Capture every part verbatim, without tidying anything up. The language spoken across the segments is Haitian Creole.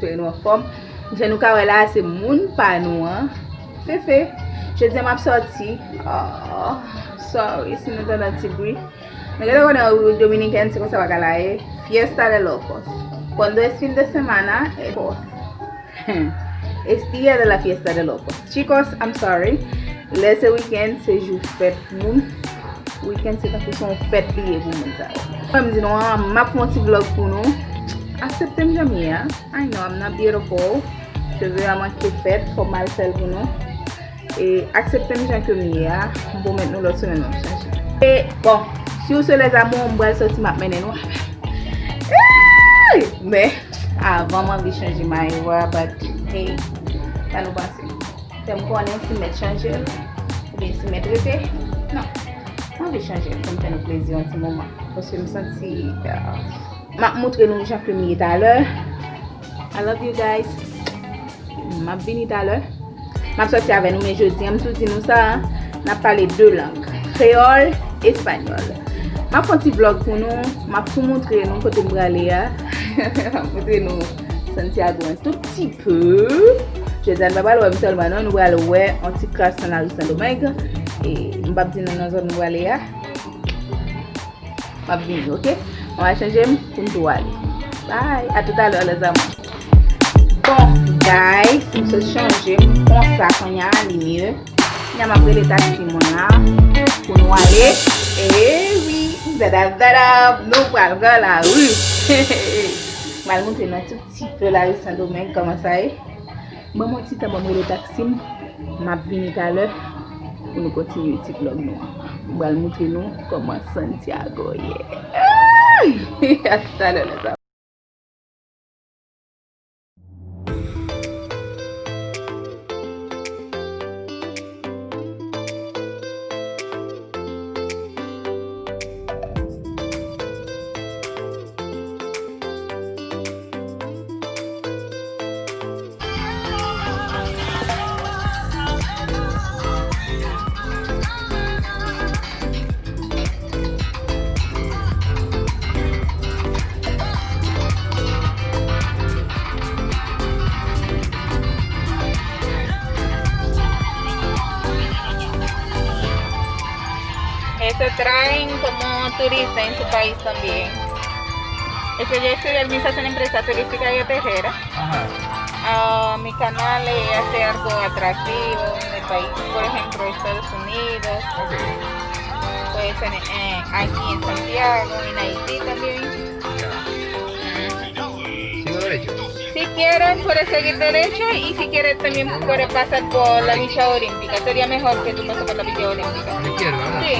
Montre nou anfòm. Jan nou ka wè la, se moun pa nou an. Fefe, jodi a m ap sòti. Oh, sorry si nou tande ti bri. Nou gentan konnen Repiblik Dominikèn, se konsa bagay la ye. Fiesta de Locos. Cuando es fin de semana, es, es día de la fiesta de locos. Chicos, I'm sorry. Lè se wikenn, se jou fèt moun. Wikenn se tankou se yon fèt li ye pou moun sa yo. Mwen m di nou an, m ap fè yon ti vlog pou nou. Aksepte m jan m ye a. I know I'm not beautiful. Cheve a manke fèt, fò m al fè l pou nou. E aksepte m jan ke m ye a. M pwomèt nou lòt semèn m ap chanje. E bon, si w se lèzamo, m pral sòti, m ap mennen nou avè m. Hey! Men, avan m anvi chanje mayo a, but hey, sa nou panse? Fè m konnen si m mèt chanje l, oubyen si m mèt rete. Non. M anvi chanje l pou m fè nou plezi yon ti moman. Paske m santi, ah, m ap moutre nou jan ke m ye talè. I love you guys. M ap vini talè. M ap sòti avè nou, men jodi a, m tou di nou sa, n ap pale de lang. Kreyòl, espanyòl. M ap fè yon ti vlog pou nou. M ap tou moutre nou kote m prale a. M ap moutre nou Santiago an tout ti peu. Jodi a, nou pa pral wè m sèlman, non, nou pral wè yon ti kras nan lari Sendomeng. E m p ap di nou nan zòn nou prale a. M ap vini, oke? Mwen va chanje m pou n tou ale. Bye! A tout à l'heure, les amours. Bon, guys, m sot chanje m konsa, kounye a li mye. Kounye a m ap rele taksi mwen la pou nou ale. E wi, zada zada, nou pral pran lari. M al montre nou ti Ti pe lari Sendomeng, kòman sa ye? Ban m yon ti tan, ban m rele taksi m. M ap vini talè pou nou kontinye ti vlog nou an. M pral moutre nou kòman Santiago ye. A talè, lèzanmi. Eso traen como turista en su país también. Eso ya es el mismo, es una empresa turística y hotelera. Ajá. Ah, mi canal, eh, hace algo atractivo en el país. Por ejemplo, Estados Unidos. Ok. Puede ser, eh, aquí en Santiago, en Haití también. Ya. Ujú. Sigo derecho. Si quieres, puedes seguir derecho y si quieres también puedes pasar por la Villa Olímpica. Sería mejor que tú pases por la Villa Olímpica. A la izquierda, ¿verdad? Sí.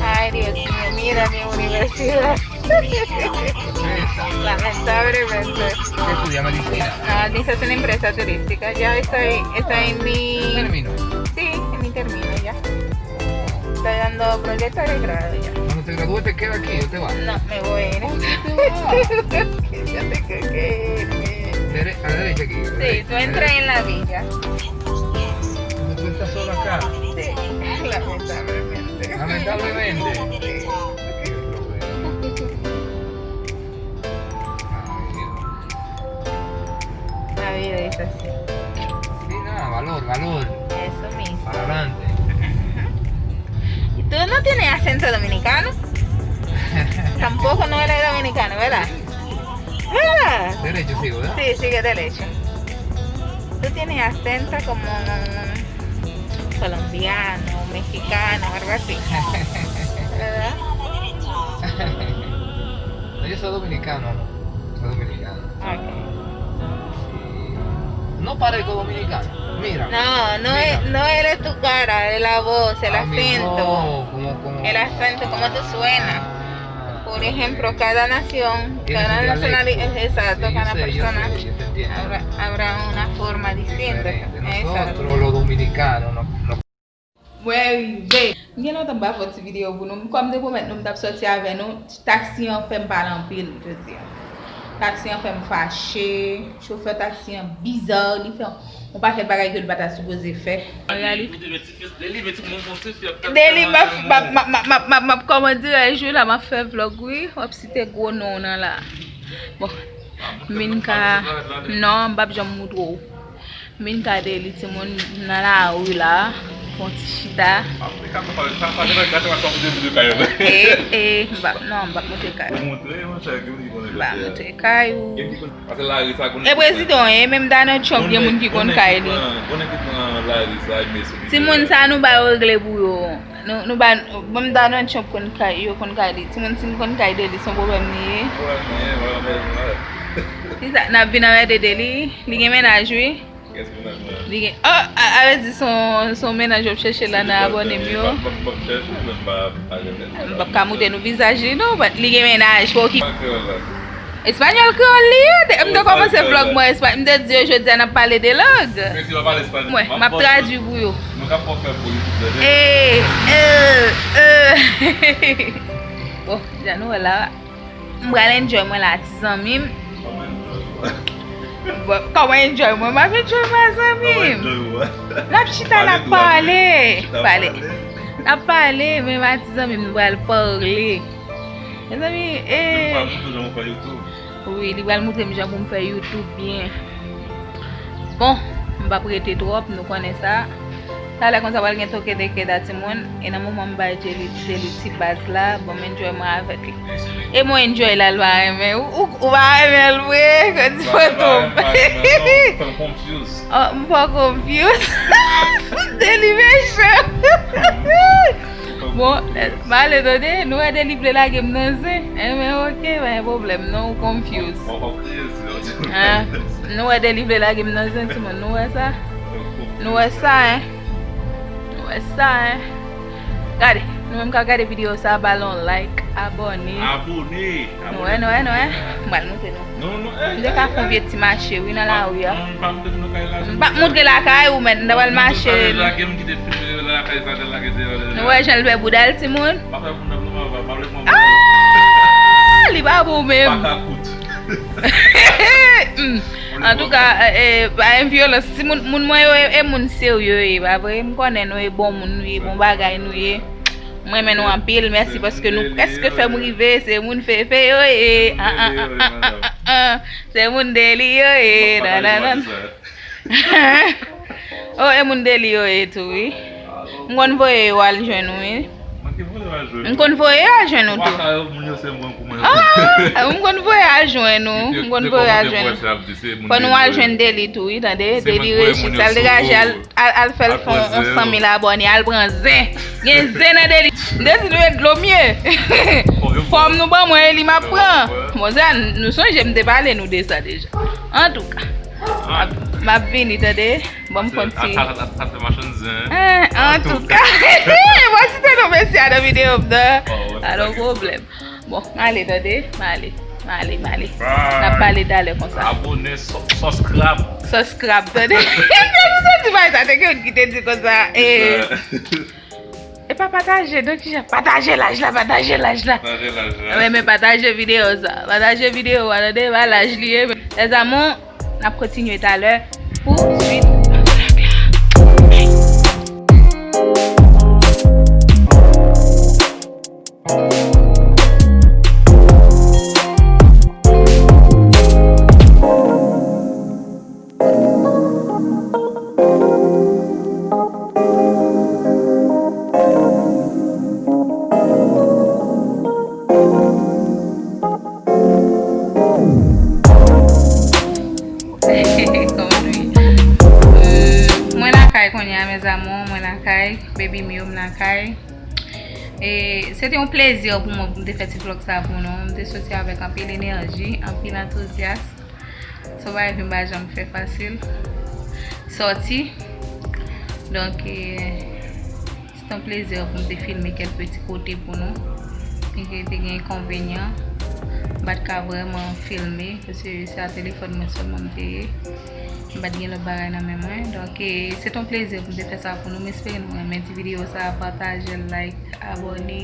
Ay, Dios mío, mira mi universidad. Lamentablemente. ¿Qué estudia? ¿Medicina? Ah, dice es una empresa turística. Ya estoy, estoy en mi... ¿En término? Sí, en mi término ya. Estoy dando proyecto de grado ya. Cuando te gradúes, ¿te quedas aquí o te vas? No, me voy a ir. ¿Dónde te vas? Ya tengo que irme. Dere-, a la derecha aquí, ¿verdad? Sí, tú entras en la villa. Tú estás solo acá. Sí, lamentablemente. Lamentablemente. Sí. Qué problema. Ay, Dios. La vida es así. Sí, nada, valor, valor. Eso mismo. Para adelante. Y tú no tienes acento dominicano. Tampoco no eres dominicano, ¿verdad? ¿Verdad? Derecho sigo, ¿verdad? Sí, sigue derecho. Tú tienes acento como colombiano, mexicano, algo así. ¿Verdad? No, yo soy dominicano, amor. Soy dominicano. Ok. Sí. No parezco dominicano. Mira. No, no es, no eres tu cara, es la voz, el acento. El acento, cómo tú suenas. Ah, ok. Por ejemplo, cada nación, cada nacionalidad, exacto, cada persona habrá, habrá una forma distinta. Diferente. Nosotros los dominicanos, no, no. Mwen rive. M gen lontan m pa fè yon ti videyo pou nou. Kòm m te pwomèt nou m t ap sòti avè nou, taksi an fè m pale anpil jodi a. Taksi an fè m fache. Chofè taksi an biza, li fè yon pakèt bagay ke li pa ta sipoze fè. An reyalite, Deli m ap, m ap, m ap, m ap, m ap, m ap, kòman dirè, jwi la, m ap fè vlòg, wi. W ap site gwo non w nan la. Bon, m vin ka, non, m p ap janm moutre w. M vin ka Deli, timoun, nan lari la, fè yon ti chita. E, e, m p ap, non, m p ap moutre kay. M p ap moutre kay ou. E prezidan, e menm Donald Trump, gen moun ki konn kay li. Timoun, sa nou ba yo regle pou yo. Nou, nou ba, menm Donald Trump konn kay, yo konn kay li. Timoun, si n konn kay Deli, se yon pwoblèm li ye. Kisa, n ap vin anmède Deli? Li gen mennaj, wi. Li gen, oh, a, a vle di se yon, se yon mennaj w ap chèche la nan abòne m yo. M p ap ka moutre nou vizaj li, non, but li gen mennaj, fò ki. Espanyòl kreyòl li ye, de, m te kòmanse vlòg mwen, espa-, m te di yo jodi a n ap pale de lang. Mwen, m ap tradui pou yo. E, e, e. Bon, jan nou wè la, m pral enjoy mwen la, ti zanmi m. Bon, kòman enjoy mwen? M ap enjoy mwen, zanmi m. N ap chita, n ap pale. Pale. N ap pale, men m a ti zanmi m, nou pral pale. Mezanmi, e. Wi, li pral moutre m jan pou m fè YouTube byen. Bon, m p ap rete twòp, nou konnen sa. Talè konsa pral gen toke de keda timoun. E nan moman m bay Deli, Deli ti baz la, bon, m enjoy mwen avèk li. E mwen enjoy la, l pa renmen. Ou, ou, ou pa renmen l vre, kòm ti fantom. Oh, m pa confuse. Deli mechan. Bon, eh, m ale tande, nou wè Deli vle lage m nan zen. Enben, oke, pa gen pwoblèm, non, ou confuse. Ah, nou wè Deli vle lage m nan zen, timoun, nou wè sa? Nou wè sa, en? Nou wè sa, en? Gade, nou menm k ap gade videyo sa, ba l yon like, abòne. Abòne! Nou wè, nou wè, nou wè. M pral moutre nou. M te ka fè yon vye ti mache, wi, nan lari a. M p ap moutre lakay ou, men m ta pral mache. Nou wè jan l fè bouda l, timoun? Ah, li pa bon menm. Antouka, eh, eh, pa gen vyolans. Timoun, moun mwen yo, e, e moun serye yo ye, pa vre? M konnen nou e bon moun, nou ye bon bagay, nou ye. M renmen nou anpil, mèsi paske nou prèske fè m rive, se moun fefe yo ye. Ah, ah, ah, ah, ah, ah. Se moun Deli yo ye, nananana. Oh, e moun Deli yo ye tou, wi. M konn voye yo al jwenn ou, wi. M konn voye yo al jwenn ou tou. Ah, m konn voye al jwenn ou. M konn voye al jwenn ou. Fò nou al jwenn Deli tou, wi, tande. Deli rejis, al degaje, al, al, al fè l fè yon san mil abòne, al pran zen. Gen zen nan Deli. M te di nou e dlo m ye. Fòm nou ban mwen, e li m ap pran. Bon, sa, nou sonje m te pale nou de sa deja. Antouka, m ap, m ap vini, tande. Ban m fè yon ti. Sa, sa, sa, sa fè machann zen. Eh, antouka. Mwen site non mesye a nan videyo m nan. Pa gen pwoblèm. Bon, m ale, tande. M ale. M ale, m ale. N ap pale talè konsa. Abòne, sub-, subscribe. Subscribe, tande. Kèm nou santi bay sa, te gen youn ki te di konsa. Eh. E pa pataje, donk kijan? Pataje laj la, pataje laj la. Pataje laj la. Renmen pataje videyo sa. Pataje videyo a, tande, pa laj li ye. Lèzamou, n ap kontinye talè pou swit vlòg la. Kòman nou ye? Euh, mwen lakay kounye a, mes amours, mwen lakay, baby m yo, m lakay. E se te yon plezi pou mwen pou m te fè ti vlòg sa pou nou. M te soti avèk anpil enèji, anpil antouzyas. Se yon bagay ke m pa janm fè fasil. Sòti. Donk, e, se te yon plezi pou m te filme kèk ti kote pou nou. Byenke te gen enkonvenyan, m pa t ka vrèman filme, paske se a telefòn mwen sèlman m te ye. M pa t gen lòt bagay nan men mwen. Donk, e, se te yon plezi pou m te fè sa pou nou. M espere nou renmen ti videyo sa a. Pataje l, like, abòne.